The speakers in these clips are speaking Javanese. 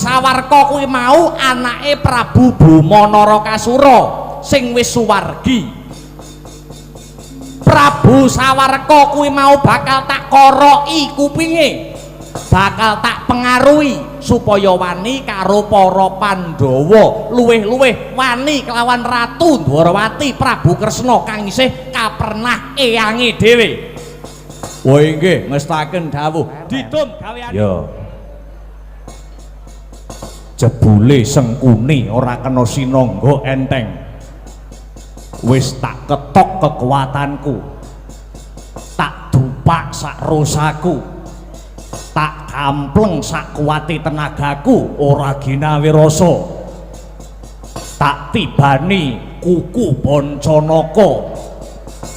Sawarka kuwi mau anake Prabu Boma Narakasura sing wis suwargi. Prabu Sawarka kuwi mau bakal tak koroki kupinge, bakal tak pengaruhi supaya wani karo para Pandhawa, luwih-luwih wani kelawan Ratu Dwarawati Prabu Kresna kang isih kapernah eyange dhewe. Oh inggih, ngestaken dawuh. Didum gaweane. Ya. Jebule Sengkuni ora kena sinangga enteng. Wis tak ketok kekuatanku. Tak dupak sak rosaku. Tak kampleng sak kuwate tenagaku ora ginawe rasa. Tak tibani kuku Pancanaka.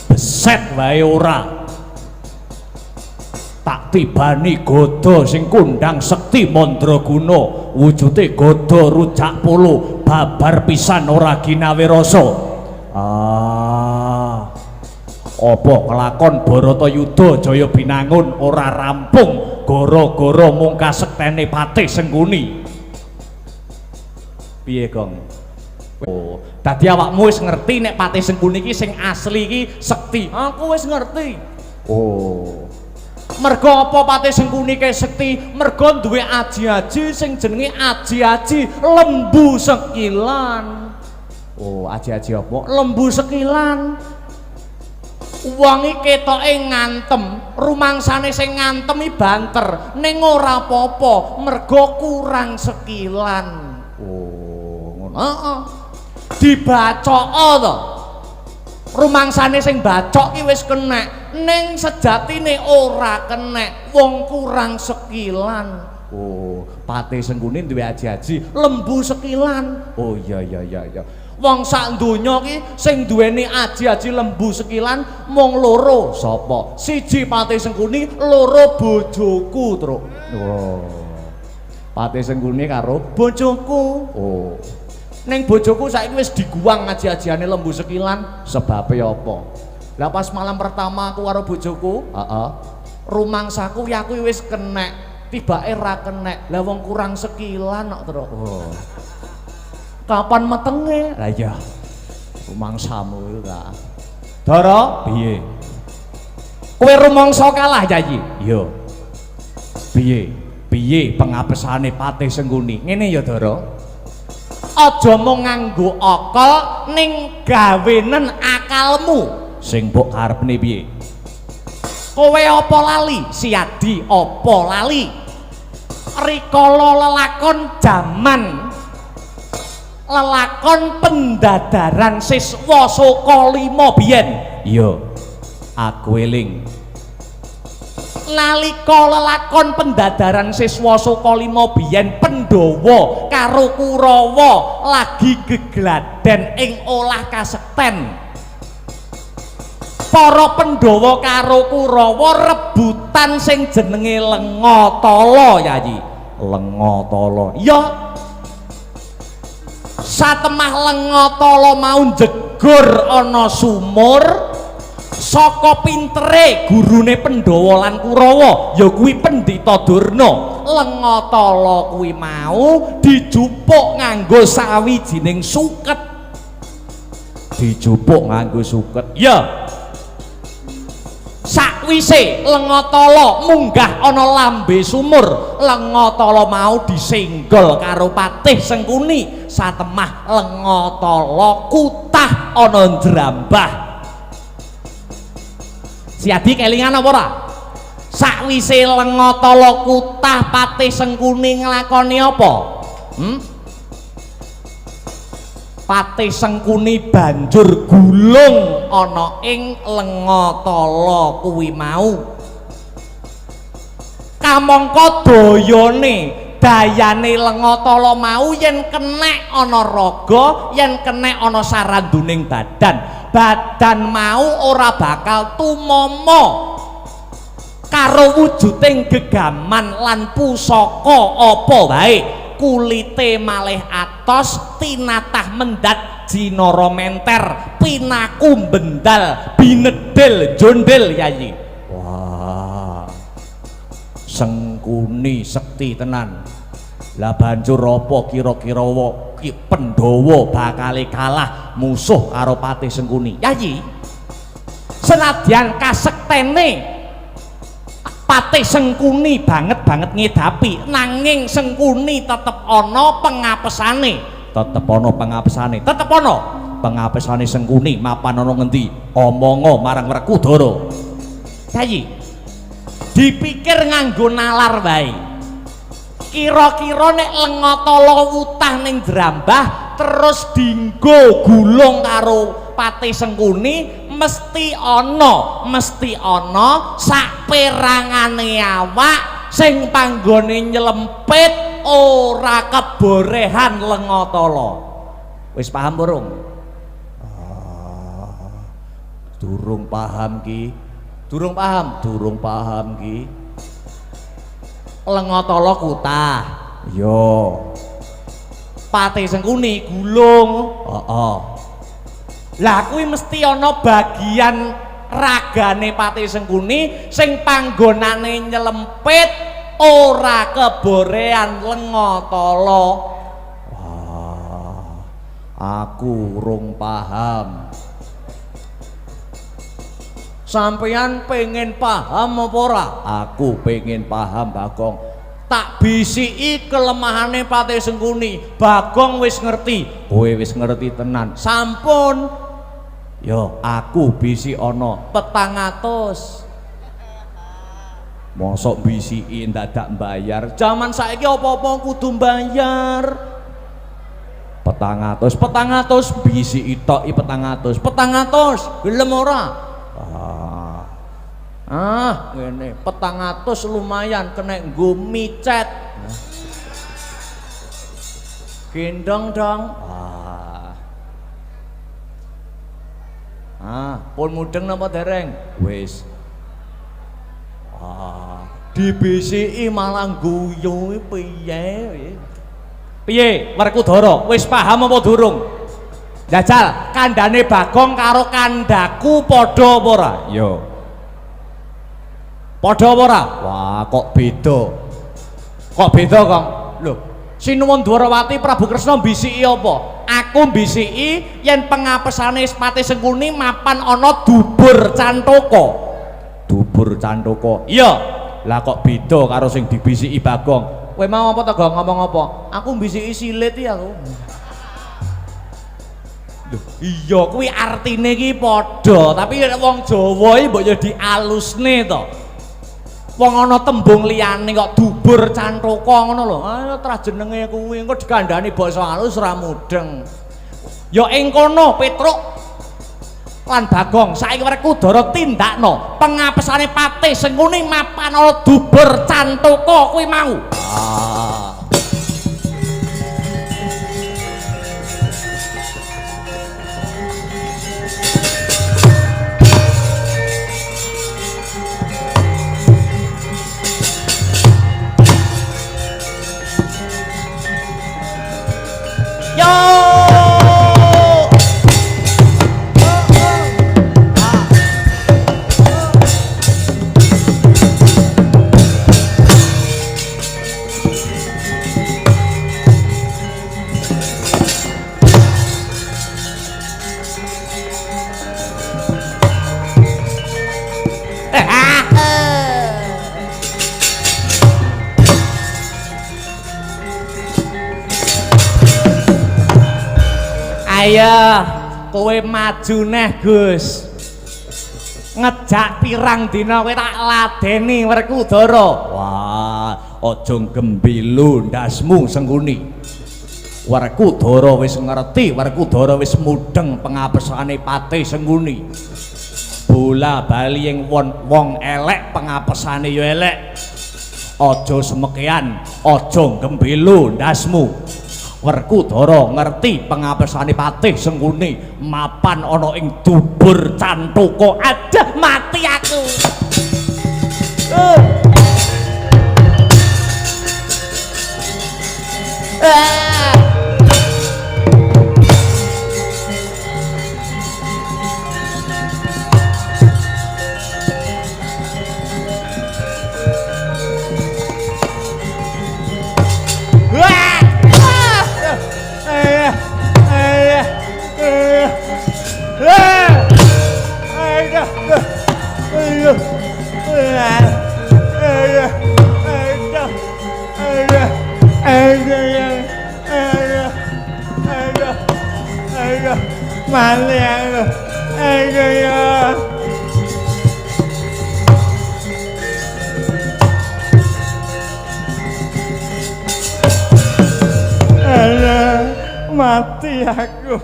Beset wae ora. Tak tibani gada sing kondang sekti mandraguna, wujude gada rujak polo babar pisan ora ginawe rasa. Ah, apa kelakon Baratayuda Jaya Binangun ora rampung gara-gara mung kasektene Patih Sengkuni. Piye, Gong? Oh, dadi awakmu wis ngerti nek Patih Sengkuni iki sing asli iki sekti. Aku wis ngerti. Oh. Mergo apa Patih Sengkuni ke sekti? Mergo duwe aji-aji sing jenenge aji-aji lembu sekilan. Oh, aji-aji apa? Lembu sekilan. Wong iki ketoke ngantem, rumangsane sing ngantem iki banter, ning ora apa-apa, mergo kurang sekilan. Oh, ngono. Heeh. Dibacok to. Rumangsane sing bacok ki wis kenek, ning sejatine ora kenek, wong kurang sekilan. Oh, Patih Sengkuni duwe aji-aji lembu sekilan. Oh iya iya iya iya. Wong sak donya ki sing duweni aji-aji lembu sekilan mung loro. Sapa? Siji Patih Sengkuni, loro bojoku, Truk. Oh. Patih Sengkuni karo bojoku. Oh. Ning bojoku saiki wis diguwang aji-ajiane lembu sekilan. Sebabe apa? Lah pas malam pertama aku karo bojoku, Heeh. Rumangsaku ya aku wis kenek, tibake ra kenek. Lah wong kurang sekilan kok, Truk. Oh. Kapan metenge? Lah iya. Rumangsamu iku ta. Dara, Piye? Kowe rumangsa kalah, Yayi? Iya. Piye? Piye pengapesane Patih Sengkuni? Ngene ya, Dara. Aja mung nganggo akal, ning gawenen akalmu. Sing mbok karepne piye? Kowe apa lali? Siadi apa lali? Rikala lelakon jaman lelakon pendadaran siswa Saka 5 biyen. Iya. Aku eling. Nalika lelakon pendadaran siswa Saka 5 biyen, Pandhawa karo Kurawa lagi gegladen ing olah kasekten. Para Pandhawa karo Kurawa rebutan sing jenenge Lengatala, Yayi. Lengatala. Ya. Satemah Lengatala mau jegur ana sumur, saka pintere gurune Pandhawa lan Kurawa ya kuwi Pendhita Durna. Lengatala kuwi mau dijupuk nganggo sawijining suket. Dijupuk nganggo suket. Ya. Sakwise Lengatala munggah ana lambe sumur, Lengatala mau disenggol karo Patih Sengkuni. Satemah Lengatala kutah ana njrambah. Siadi kelingan apa ora? Sakwise Lengatala kutah, Patih Sengkuni nglakoni apa? Patih Sengkuni banjur gulung ana ing Lengatala kuwi mau. Kamangka dayane, dayane Lengatala mau yen kenek ana raga, yen kenek ana saranduning badan, badan mau ora bakal tumama karo wujuding gegaman lan pusaka apa wae. Kulite malih atos, tinatah mendat jinara menter, pinaku bendal binedel jondel, Yayi. Wah. Sengkuni sekti tenan. Lah banjur apa kira-kira ki Pandhawa bakale kalah musuh karo Patih Sengkuni? Yayi, senadyan kasektene Patih Sengkuni banget-banget ngedapi, nanging Sengkuni tetep ana pengapesane. Tetep ana pengapesane. Tetep ana pengapesane Sengkuni mapan ana ngendi? Omonga marang Werkudara. Yayi, dipikir nganggo nalar wae. Kira-kira nek Lengatala wutah ning Drambah terus dinggo gulung karo Patih Sengkuni, mesti ana saperangane awak sing panggone nyelempit ora keborehan Lengatala. Wis paham durung? Durung paham ki. Durung paham? Durung paham ki. Lengatala kutah. Iya. Patih Sengkuni gulung. Heeh. Lah kuwi mesti ana bagian ragane Patih Sengkuni sing panggonane nyelempit ora keborean Lengatala. Wah, aku urung paham. Sampeyan pengen paham apa ora? Aku pengen paham, Bagong. Tak bisiki kelemahane Patih Sengkuni. Bagong wis ngerti. Kowe wis ngerti tenan. Sampun. Yo, aku bisik ana 400. Mosok bisiki ndadak mbayar. Jaman saiki apa-apa kudu mbayar. 400, 400 bisiki tok i 400. 400 gelem ora? Ah. Ah, ngene, 400 lumayan kena nggo micet. Gendong dong. Ah. Ah, pun mudeng napa dereng? Wis. Ah, dibisiki malah guyu piye? Piye, Werkudara? Wis paham apa durung? Jajal, kandhane Bagong karo kandhaku padha apa ora? Yo. Padha apa ora? Wah, kok beda. Kok beda, Kong? Lho, Sinuwun Dwarawati Prabu Kresna mbisiki apa? Aku mbisiki yen pengapesane Patih Sengkuni mapan ana dubur cantaka. Dubur cantaka. Iya. Lah kok beda karo sing dibisiki Bagong? Kowe mau apa to, Gong? Ngomong apa? Aku mbisiki silit iki aku. Lho, iya kuwi artine iki padha, tapi nek wong Jawa iki mbok ya dialusne to. Wong ana tembung liyane kok dubur cantaka ngono lho. Ah, trah jenenge kuwi engko dikandhani basa halus ora mudeng. Ya ing kono Petruk lan Bagong saiki Werkudara tindakno pengapesane Patih Sengkuni mapan ana dubur cantaka kuwi mau. Ah. Yo! Ayo, kowe maju neh, Gus. Ngejak pirang dina kowe tak ladeni Werkudara. Wah, aja gembilu ndasmu Sengkuni. Werkudara wis ngerti, Werkudara wis mudeng pengapesane Patih Sengkuni. Bola bali ing wong elek pengapesane ya elek. Aja semekean, aja gembilu ndasmu. Werkudara ngerti pengapesane Patih Sengkuni mapan ana ing dubur cantaka. Aduh, mati aku. Wah! Mati aku. Aku ya. Alah, mati aku.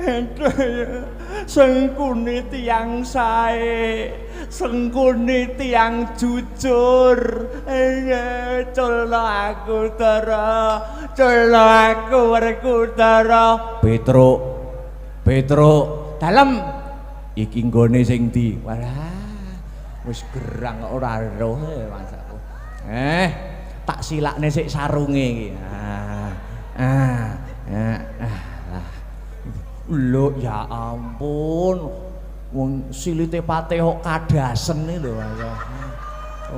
Aduh ya. Sengkuni tiyang sae, Sengkuni tiyang jujur. Culno aku Dara, culno aku Werkudara. Petruk, Petruk, Dalem iki nggone sing ndi? Walah, wis gerang kok ora roh mangsaku. Tak silakne sik sarunge iki. Ah, ah, ah. Lho ya ampun, wong silite patih kok kadasen iki lho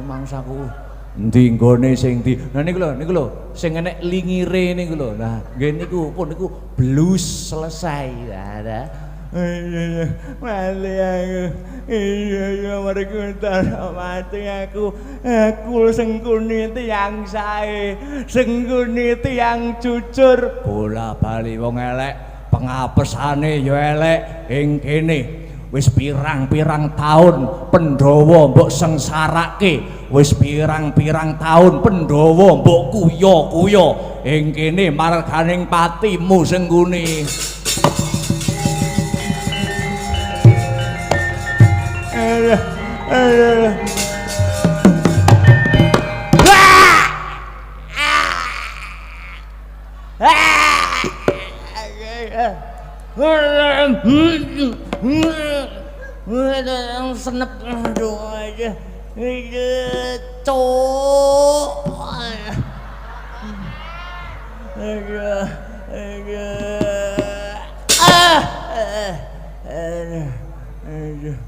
mangsaku. Endi nggone sing ndi? Nah niku lho, niku lho, sing enek lingire niku lho. Nah, nggih niku pun niku blus selesai. Nah, Iya, mati aku. Iya, iya, Werkudara mati aku. Aku Sengkuni tiyang sae, Sengkuni tiyang jujur. Bola bali wong elek, pengapesane ya elek ing kene. Wis pirang-pirang taun Pandhawa mbok sengsarake, wis pirang-pirang taun Pandhawa mbok kuya-kuya ing kene marganing patimu Sengkuni. Senep aduh aja. Cuk. Aduh, aduh. Ah. Aduh, aduh.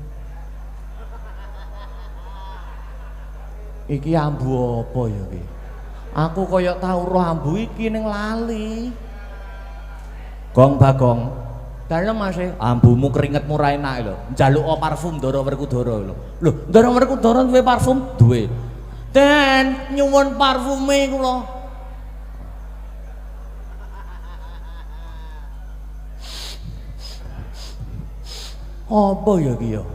Iki ambu apa ya iki? Aku kaya tau roh ambu iki ning lali. Gong Bagong. Dalem Mas. Ambumu keringetmu ra enak lho. Njaluk parfum Ndara Werkudara lho. Lho, Ndara Werkudara duwe parfum? Duwe. Den nyuwun parfume kula. Apa ya iki ya?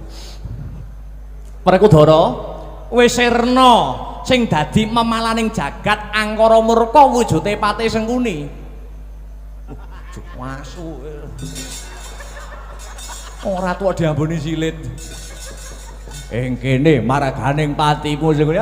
Werkudara wis sirna sing dadi memalaning jagat angkara murka wujude Patih Sengkuni. Wasu. Ora tuwa diamboni silit. Ing kene maraganing patimu Sengkuni.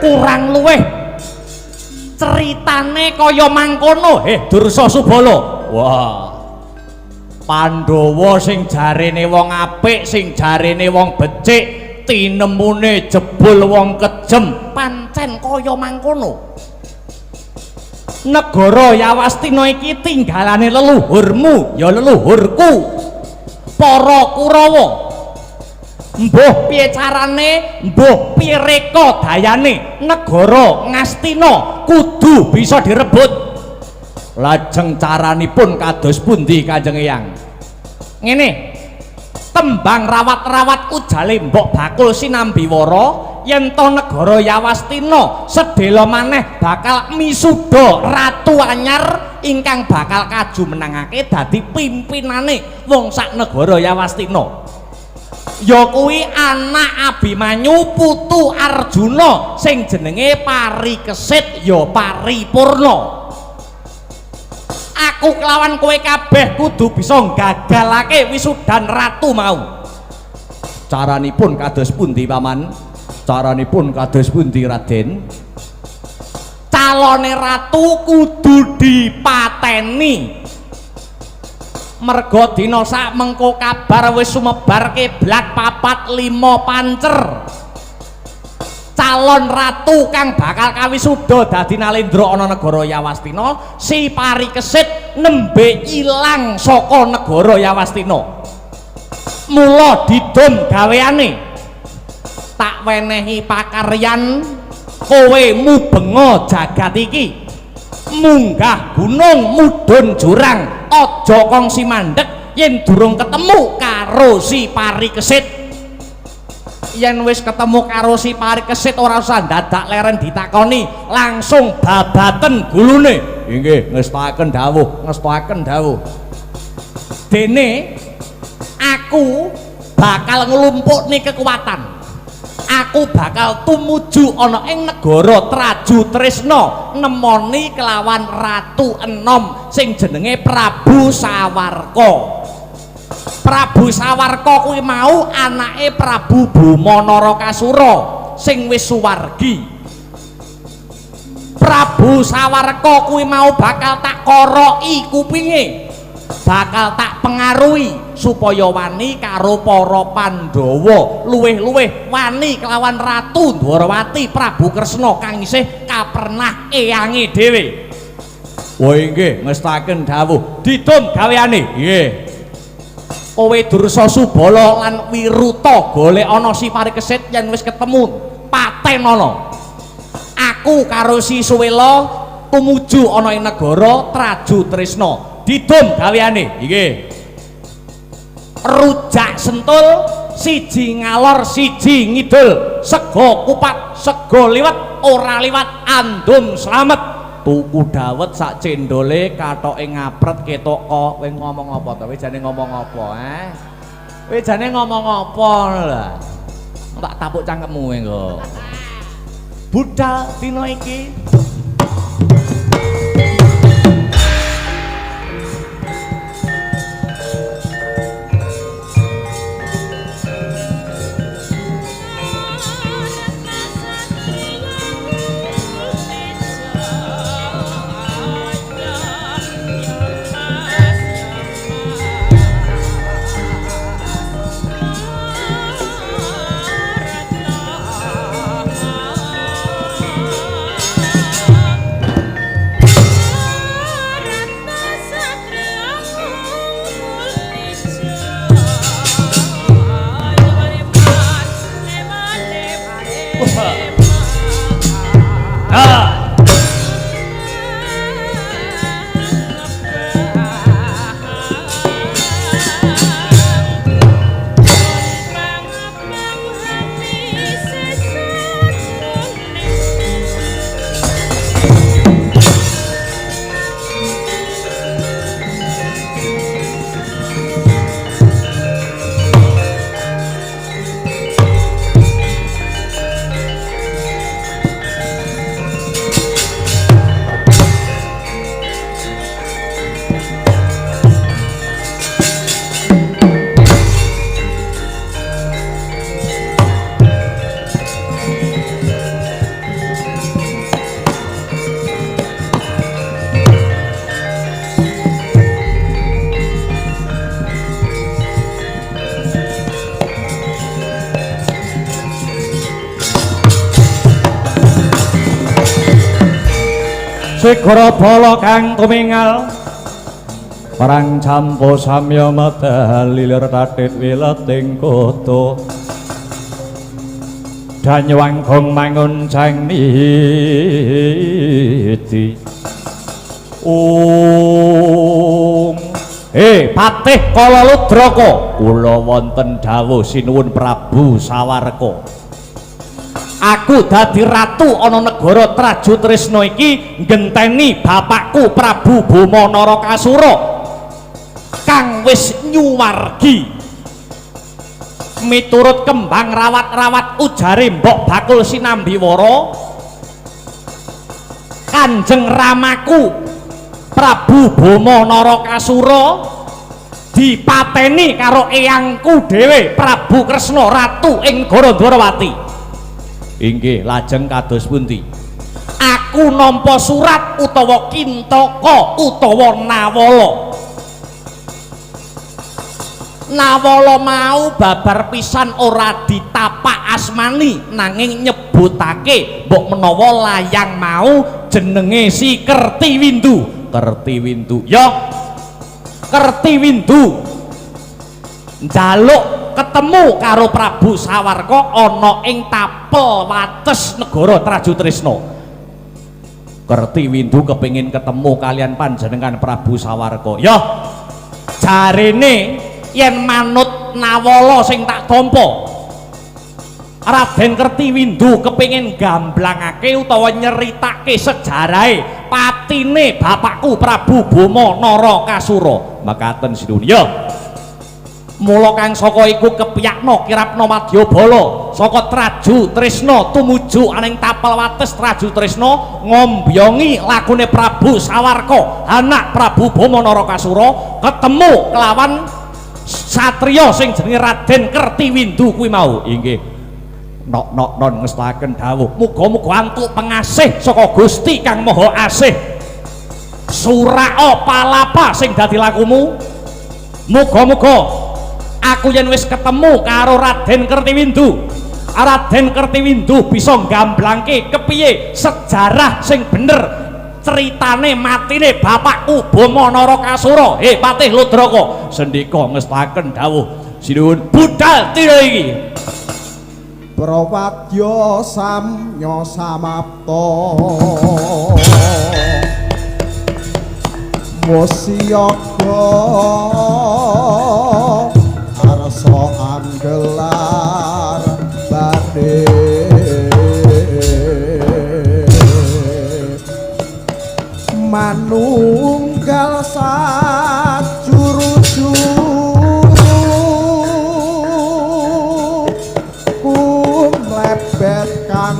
Kurang luweh ceritane kaya mangkono. Dursa Subala. Wah. Pandhawa sing jarene wong apik, sing jarene wong becik, tinemune jebul wong kejem, pancen kaya mangkono. Negara Yawastina iki tinggalane leluhurmu, ya leluhurku. Para Kurawa. Mbuh piye carane, mbuh piye reka dayane, negara Ngastina kudu bisa direbut. Lajeng caranipun kados pundi Kanjeng Eyang? Ngene. Tembang rawat-rawat ujale mbok bakul sinambiwara yen to negara Yawastina sedhela maneh bakal misuda ratu anyar ingkang bakal kajumenangake dadi pimpinane wong sak negara Yawastina. Ya kuwi anak Abimanyu putu Arjuna sing jenenge Parikesit ya Paripurna. Aku kelawan kowe kabeh kudu bisa nggagalake wisudan ratu mau. Caranipun kados pundi Paman? Caranipun kados pundi Raden? Calone ratu kudu dipateni. Merga dina sak mengko kabar wis sumebar kiblat 4 5 pancer. Calon ratu kang bakal kawisuda dadi nalendra ana negara Yawastina, si Parikesit nembe ilang saka negara Yawastina. Mula didum gaweane, tak wenehi pakaryan kowe mubenga jagat iki, munggah gunung mudhun jurang, aja kongsi mandek yen durung ketemu karo si Parikesit. Yen wis ketemu karo si Parikesit ora usah dadak leren ditakoni, langsung babaten gulune. Inggih, ngestakaken dawuh, ngestakaken dawuh. Dene aku bakal nglumpukne kekuatan. Aku bakal tumuju ana ing negara Traju Tresna nemoni kelawan ratu enom sing jenenge Prabu Sawarka. Prabu Sawarka kuwi mau anake Prabu Boma Narakasura sing wis suwargi. Prabu Sawarka kuwi mau bakal tak koroki kupinge, bakal tak pengaruhi supaya wani karo para Pandhawa, luwih-luwih wani kelawan Ratu Dwarawati Prabu Kresna kang isih kapernah eyange dhewe. Wah inggih, ngestakaken dawuh. Didum gaweane. Nggih. Kowe Dursa Subala lan Wiruta golek ana si Parikesit, yen wis ketemu patenana. Aku karo si Suwela tumuju ana ing negara Traju Tresna. Didum gaweane. Nggih. Rujak sentul siji ngalor siji ngidul, sego kupat sego liwet ora liwat andum slamet. Tuku dawet sak cendole katoke ngapret ketok kok. Kowe ngomong apa to? Kowe jane ngomong apa, eh? Kowe jane ngomong apa lho? Tak tapuk cangkemmu kowe engko. Budal dina iki. Segara bala kang tumingal perang campo samya medal lilir tatit wileting kutha Danyawangkung mangun cang niti. Om. Patih Kalaludraka, kula wonten dawuh sinuwun Prabu Sawarka. Aku dadi ratu ana negara Trajutrisna iki nggenteni bapakku Prabu Boma Narakasura kang wis nyuwargi. Miturut kembang rawat-rawat ujare Mbok Bakul Sinambiwara, Kanjeng Ramaku Prabu Boma Narakasura dipateni karo eyangku dhewe Prabu Kresna ratu ing negara Dwarawati. Inggih, lajeng kados pundi? Aku nampa surat utawa kintaka utawa nawala. Nawala mau babar pisan ora ditapak asmani nanging nyebutake mbok menawa layang mau jenenge si Kertiwindu. Kertiwindu. Ya. Kertiwindu njaluk ketemu karo Prabu Sawarka ana ing tapel wates negara Trajutrisna. Kertiwindu kepingin ketemu kalian panjenengan Prabu Sawarka. Ya. Jarene yen manut nawala sing tak tampa, Raden Kertiwindu kepingin gamblangake utawa nyeritake sejarahe patine bapakku Prabu Boma Narakasura. Mekaten sinuwun. Ya. Mula kang saka iku kepiyakna kirapna madyabala saka Trajutrisna tumuju aning tapel wates Trajutrisna ngombyongi lakune Prabu Sawarka anak Prabu Boma Narakasura ketemu kelawan satriya sing jenenge Raden Kertiwindu kuwi mau. Inggih. Nok-nok non ngestaken dawuh. Muga-muga antuk pengasih saka Gusti Kang Maha Asih. Suraka palapa sing dadi lakumu. Muga-muga aku yen wis ketemu karo Raden Kertiwindu, Raden Kertiwindu bisa nggamblangke kepiye sejarah sing bener ceritane matine bapakku Boma Narakasura. Patih Ludraka, sendika ngestaken dawuh sinuwun budal tira iki. Prawadya samya samapta Musyaga arsa anggelar badhe manunggal sajuru-juru kumlebet kang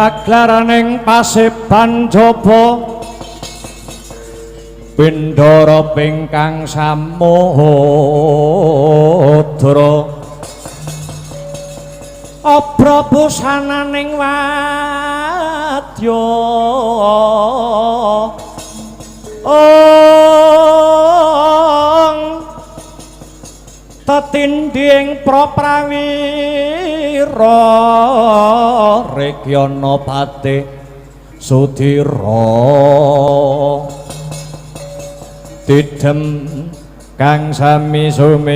Aglaraning paseban jaba Bendara pingkang samudra Abra busananing wadya Ong tetindhi ing praprawira Rekyana pate Sudira Didem kang sami sumewa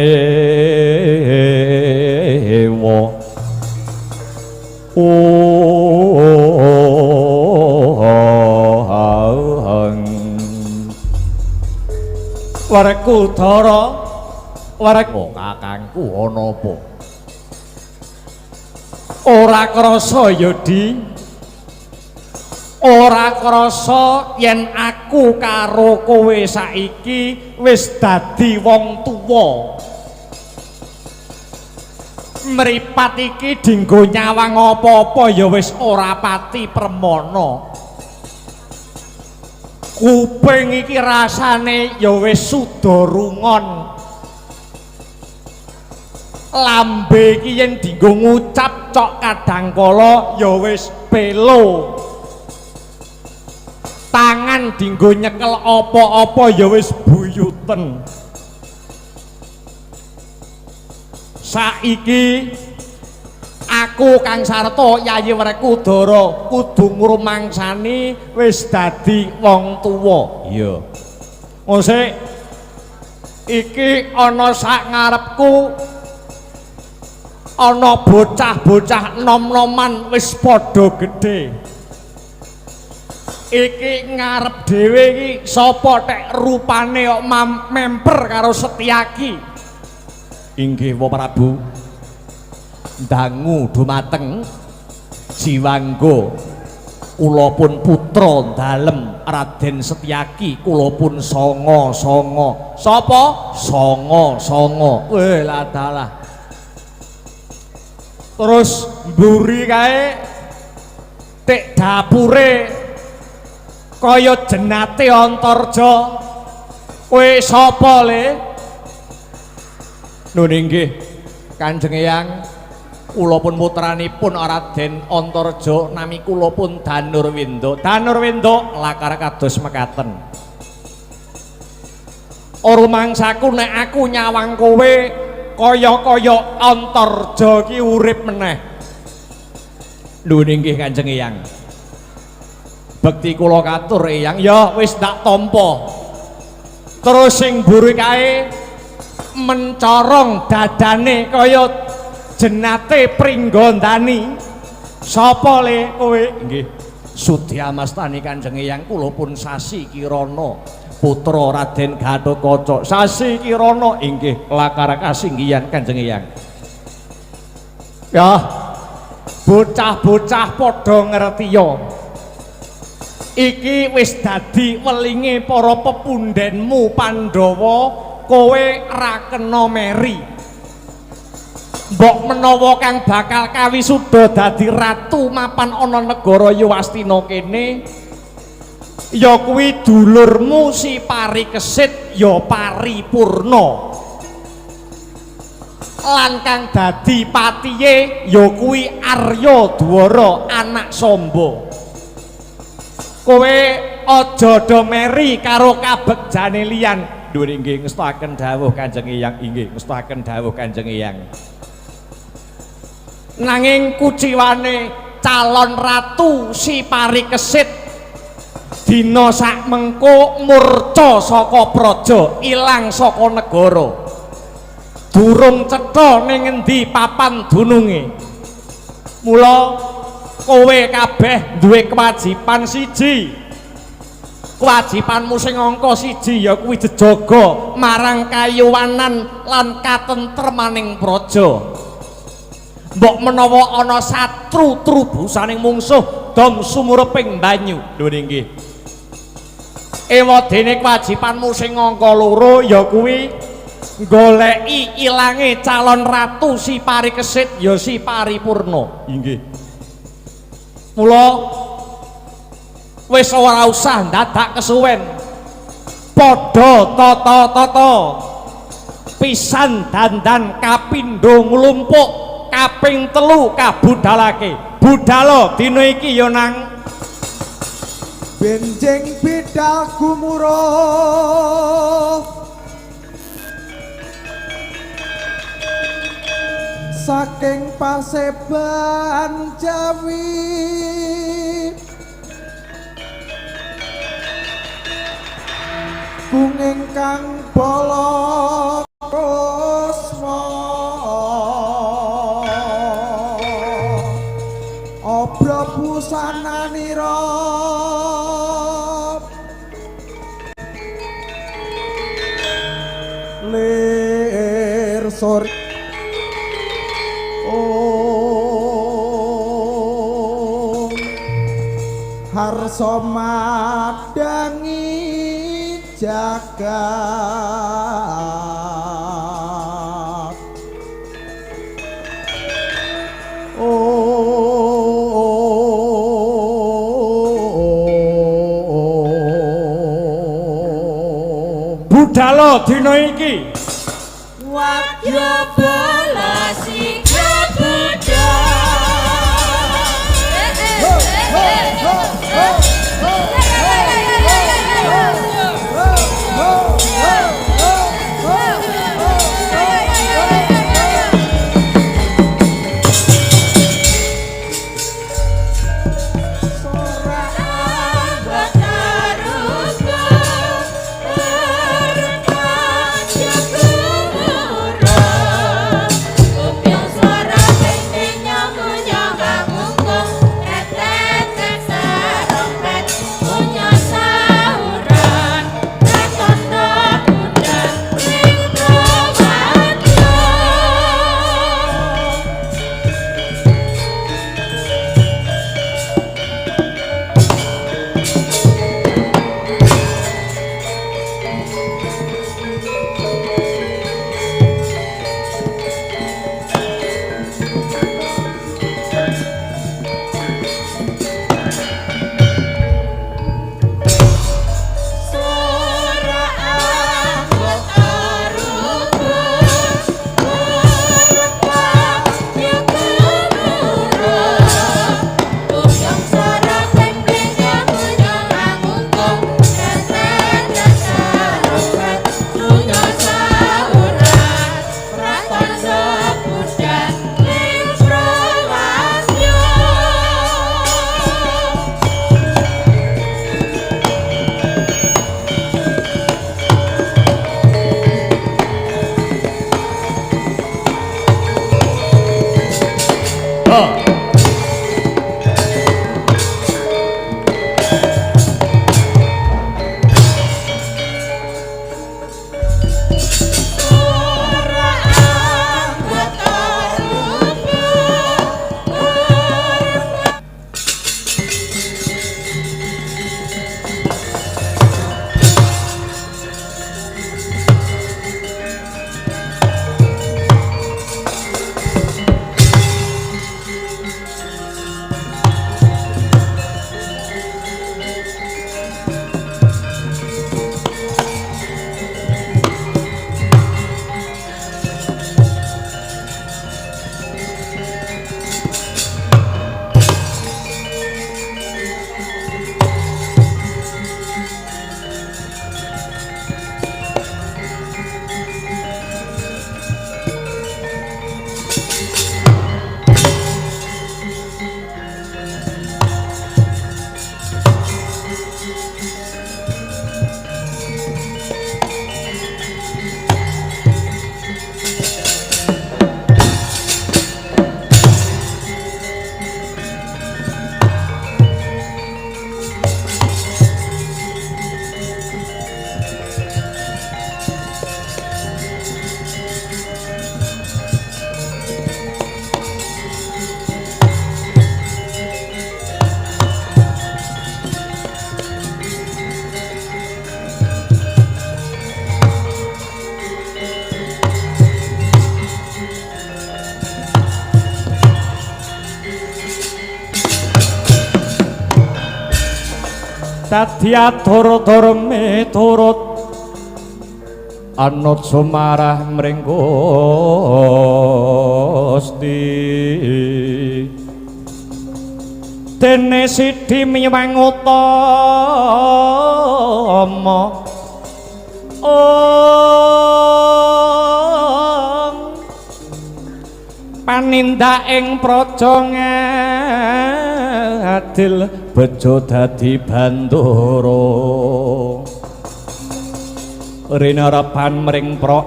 Werkudara werek kakangku ana apa? Ora krasa ya Di. Ora krasa yen aku karo kowe saiki wis dadi wong tuwa. Mripat iki dinggo nyawang apa-apa ya wis ora pati permana. Kuping iki rasane ya wis suda rungon. Lambe iki yen dinggo ngucap cok kadangkala ya wis pelo. Tangan dinggo nyekel apa-apa ya wis buyuten. Saiki aku Kang Sarto Yayi Werkudara kudu ngrumangsani wis dadi wong tuwa. Iya. Ngosik iki ana sak ngarepku ana bocah-bocah nom-noman wis padha gedhe. Iki ngarep dhewe iki sapa tek rupane kok memper karo Setyaki. Inggih Wa Prabu. Dangu dumateng jiwangga kula pun putra dalem Raden Setyaki, kula pun songo-songo. Sapa? Songo-songo. Weh ladalah. Terus mburi kae tek dapure kaya jenate Antarja. Kowe sapa le? Nun inggih Kanjeng Eyang, kula pun putranipun Raden Antarja, nami kula pun Danurwenda. Danurwenda lakar kados mekaten. Ora mangsaku nek aku nyawang kowe kaya-kaya Antarja ki urip meneh. Nun inggih Kanjeng Eyang. Bekti kula katur Eyang, ya wis tak tampa. Terus sing mburi kae mencorong dadane kaya jenate Pringgondani. Sapa le kowe? Nggih. Sudi amastani Kanjeng Eyang, kula pun Sasi Kirana, putra Raden Gatotkaca. Sasi Kirana inggih lakar kasinggihan Kanjeng Eyang. Ya, bocah-bocah padha ngerti ya. Iki wis dadi welinge para pepundhenmu Pandhawa Kowe ra kena meri. Mbok menawa kang bakal kawisuda dadi ratu mapan ana negara Yawastina kene ya kuwi dulurmu si Parikesit ya Paripurna. Lan kang dadi patihe ya kuwi Arya Dwara anak Samba. Kowe aja do meri karo kabekjane liyan. Dhuwur inggih ngestoaken dawuh Kanjeng Eyang, inggih ngestoaken dawuh Kanjeng Eyang. Nanging kuciwane calon ratu si Parikesit dina sak mengko murca saka praja, ilang saka negara. Durung cetha ning endi papan dununge. Mula kowe kabeh duwe kewajiban siji. Kewajibanmu sing angka siji ya kuwi jejaga marang kayuwanan lan katentremaning praja. Mbok menawa ana satru trubusaning mungsuh dom sumureping banyu. Lho nggih. Ewadene kewajibanmu sing angka loro ya kuwi goleki ilange calon ratu si Parikesit ya si Paripurna. Inggih. Mula wis ora usah ndadak kesuwen. Padha tata-tata pisan dandan kapindho nglumpuk kaping telu kabudalake. Budala dina iki ya nang benjing bidal gumuruh saking paseban Jawi gunging kang bala kusma obra busananira lir sore harsa madangi jagat. Oh, budala dina iki. Wadya bala sing kabudha. Dadi atur-atur miturut anut sumarah mring Gusti. Dene sidi miwang utama ong panindak ing praja ngadil bejo dadi bandara rinarepan mring pra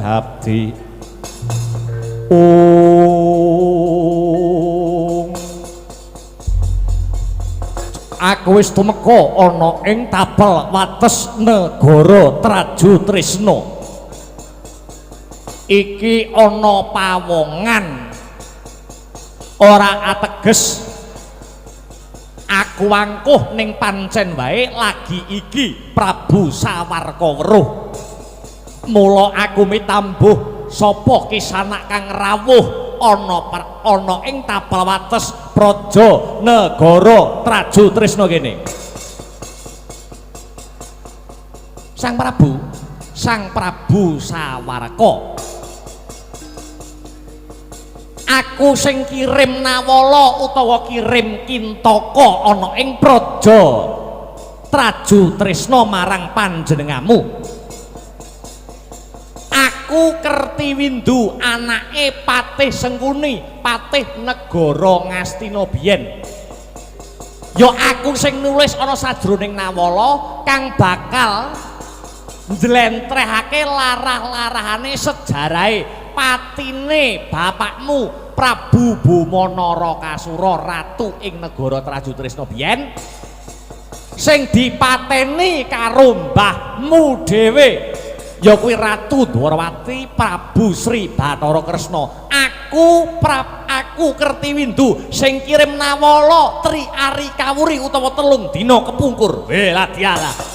abdi. Ong aku wis tumeka ana ing tapel wates negara Traju Tresna. Iki ana pawongan ora ateges aku angkuh ning pancen wae lagi iki Prabu Sawarka weruh. Mula aku mitambuh sapa kisanak kang rawuh ana ing tapel wates praja negara Traju Tresna kene. Sang Prabu, Sang Prabu Sawarka, aku sing kirim nawala utawa kirim kintaka ana ing praja Traju Tresna marang panjenenganmu. Aku Kertiwindu anake Patih Sengkuni, patih negara Ngastina biyen. Ya aku sing nulis ana sajroning nawala kang bakal njlentrehake larah-larahane sejarahe patine bapakmu Prabu Boma Narakasura ratu ing negara Traju Tresna biyen sing dipateni karo mbahmu dhewe ya kuwi Ratu Dwarawati Prabu Sri Bathara Kresna. Aku Kertiwindu sing kirim nawala tri ari kawuri utawa 3 dina kepungkur. Weh dialah.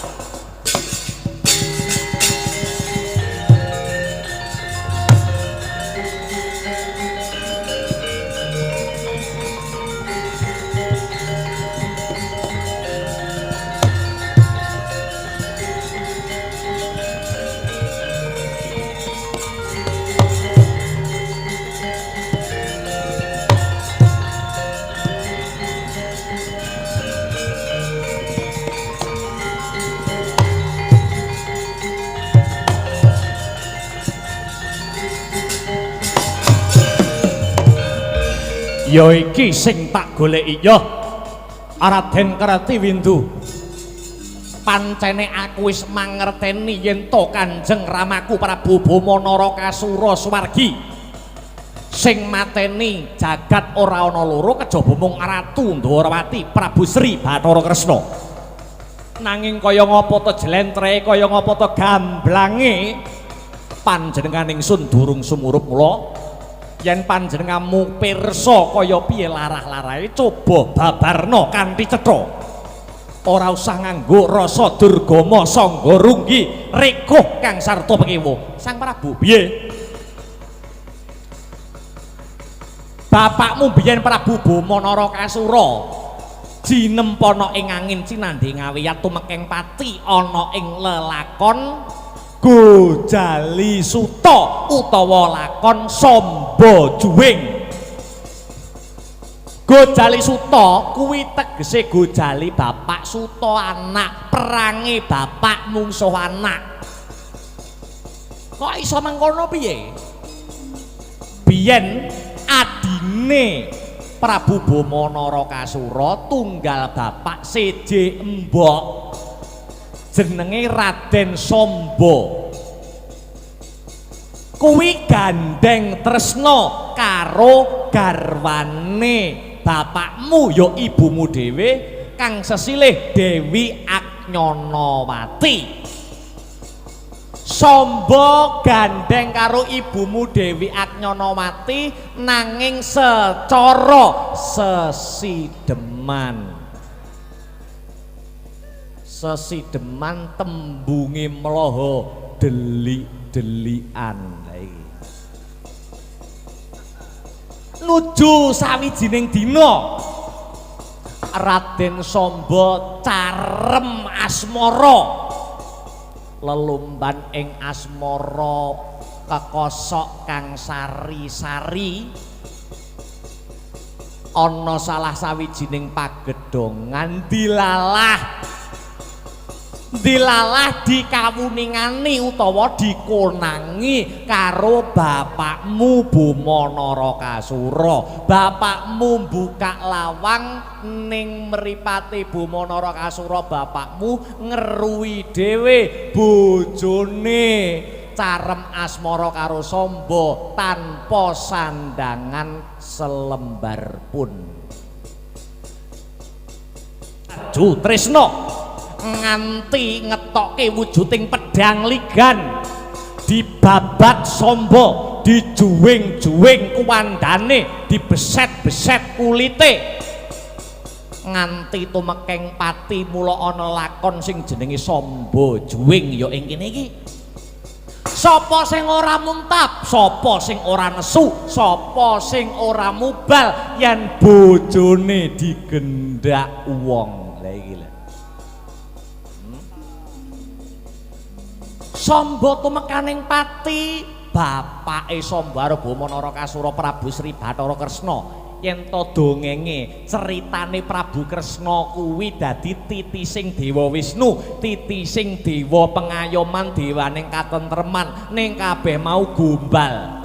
Ya iki sing tak goleki ya Raden Kertiwindu. Pancene aku wis mangerteni yen to Kanjeng Ramaku Prabu Boma Narakasura swargi sing mateni jagat ora ana loro kejaba mung Ratu Ndwarawati Prabu Sri Bathara Kresna. Nanging kaya ngapa to jlentrehe, kaya ngapa to gamblange panjenengan ingsun durung sumurup. Mula yen panjenenganmu pirsa kaya piye larah-larahe coba babarna kanthi cetha. Ora usah nganggo rasa durgama sangga runggi rekuh kang sarta pekewo. Sang Prabu piye? Bapakmu biyen Prabu Boma Narakasura jinempana ing angin cinandhe ngawiyat tumekeng pati ana ing lelakon Gojali Suta utawa lakon Samba Juwing. Gojali Suta kuwi tegese gojali bapak, suta anak, perange bapak mungsuh anak. Kok iso mengkono piye? Biyen adine Prabu Boma Narakasura tunggal bapak seje embok jenenge Raden Samba. Kuwi gandeng tresna karo garwane bapakmu ya ibumu dhewe kang sesilih Dewi Agnyanawati. Samba gandeng karo ibumu Dewi Agnyanawati nanging secara sesideman. Sesideman tembunge mloho delik-delikan. Nuju sawijining dina Raden Samba carem asmara, lelumban ing asmara kekosok kang sari-sari. Ana salah sawijining pagedhongan dilalah dilalah dikawuningani utawa dikonangi karo bapakmu Boma Narakasura. Bapakmu buka lawang ning mripate Boma Narakasura, bapakmu ngeruwi dhewe bojone carem asmara karo Samba tanpa sandangan selembar pun. Ju Tresna nganti ngetokke wujuding pedang ligan, dibabat Samba, dijuwing-juwing kuwandane, dibeset-beset kulite nganti tumekeng pati. Mula ana lakon sing jenenge Samba Juwing ya ing kene iki. Sapa sing ora muntab, sapa sing ora nesu, sapa sing ora mubal yen bojone digendak wong. Lah iki lho. Samba tumekaning pati, bapake Samba karo Boma Narakasura Prabu Sri Bathara Kresna. Yen to dongenge ceritane Prabu Kresna kuwi dadi titising Dewa Wisnu, titising dewa pengayoman, dewaning katentreman, ning kabeh mau gombal.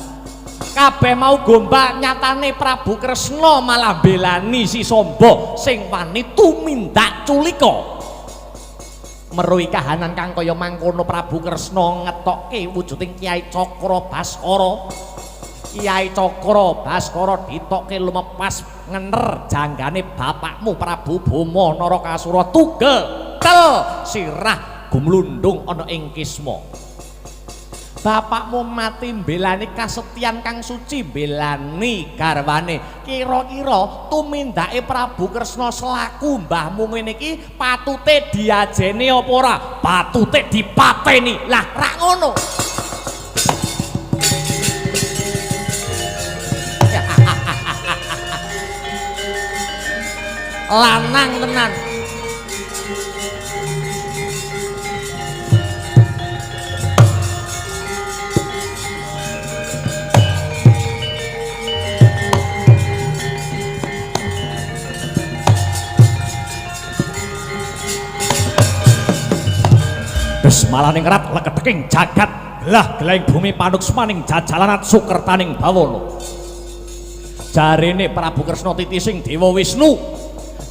Kabeh mau gombal, nyatane Prabu Kresna malah belani si Samba sing wani tumindak culika. Meruhi kahanan kang kaya mangkono, Prabu Kresna ngetokke wujuding Kyai Cakra Baskara. Kyai Cakra Baskara ditokke lumepas ngener janggane bapakmu Prabu Boma Narakasura, tugel tel sirah gumlundung ana ing kisma. Bapakmu mati mbelani kasetyan kang suci, mbelani garwane. Kira-kira tumindake Prabu Kresna selaku mbahmu ngene iki patute diajeni apa ora? Patute dipateni. Lah rak ngono. Lanang tenan. Besmalaning rat leketeking jagat gelah gelahing bumi panuksmaning jajalanat sukertaning bawana. Jarene Prabu Kresna titising Dewa Wisnu,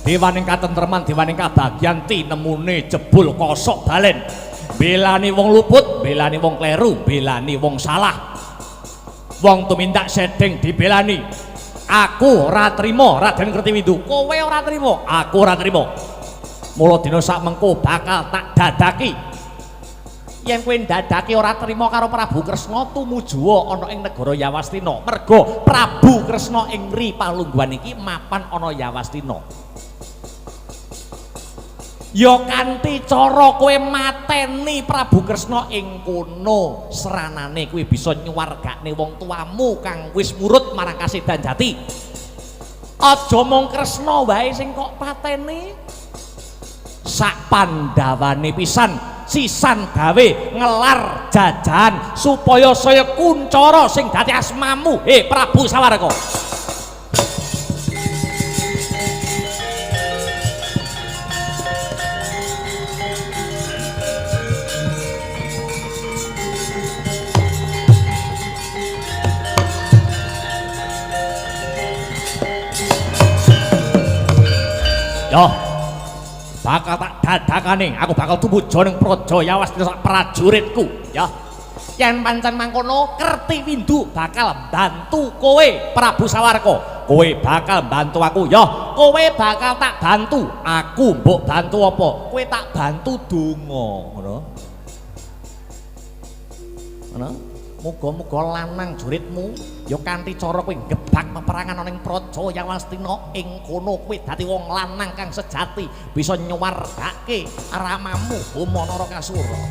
dewaning katentreman, dewaning kabagyan, tinemune jebul kosok balen, belani wong luput, belani wong kleru, belani wong salah. Wong tumindak sedeng dibelani. Aku ora trima Raden Kertiwindu, kowe ora trima, aku ora trima. Mula dina sak mengko bakal tak dadaki. Yen kowe ndadaki ora trima karo Prabu Kresna, tumujuwa ana ing negara Yawastina. Merga Prabu Kresna ing ri palungguhan iki mapan ana Yawastina. Ya kanthi cara kowe mateni Prabu Kresna ing kono, seranane kowe bisa nyuwargakne wong tuamu kang wis murut marang kasedan jati. Aja mung Kresna wae sing kok pateni. Sak pandhawane pisan sisan gawe ngelar jajahan supaya saya kuncara sing dadi asmamu, he Prabu Sawarga. Yo, bakal tak dadakane, aku bakal tumuju ning Praja Yawastina sak prajuritku, ya. Yen pancen mangkono, Kertiwindu bakal bantu kowe Prabu Sawarga. Kowe bakal bantu aku, ya. Kowe bakal tak bantu. Aku mbok bantu apa? Kowe tak bantu donga, ngono. Ngono. Muga-muga lanang juritmu ya kanthi cara kowe gebak peperangan ana ing Praja Yawastina, ing kono kowe dadi wong lanang kang sejati, bisa nyuwargake ramamu Boma Narakasura.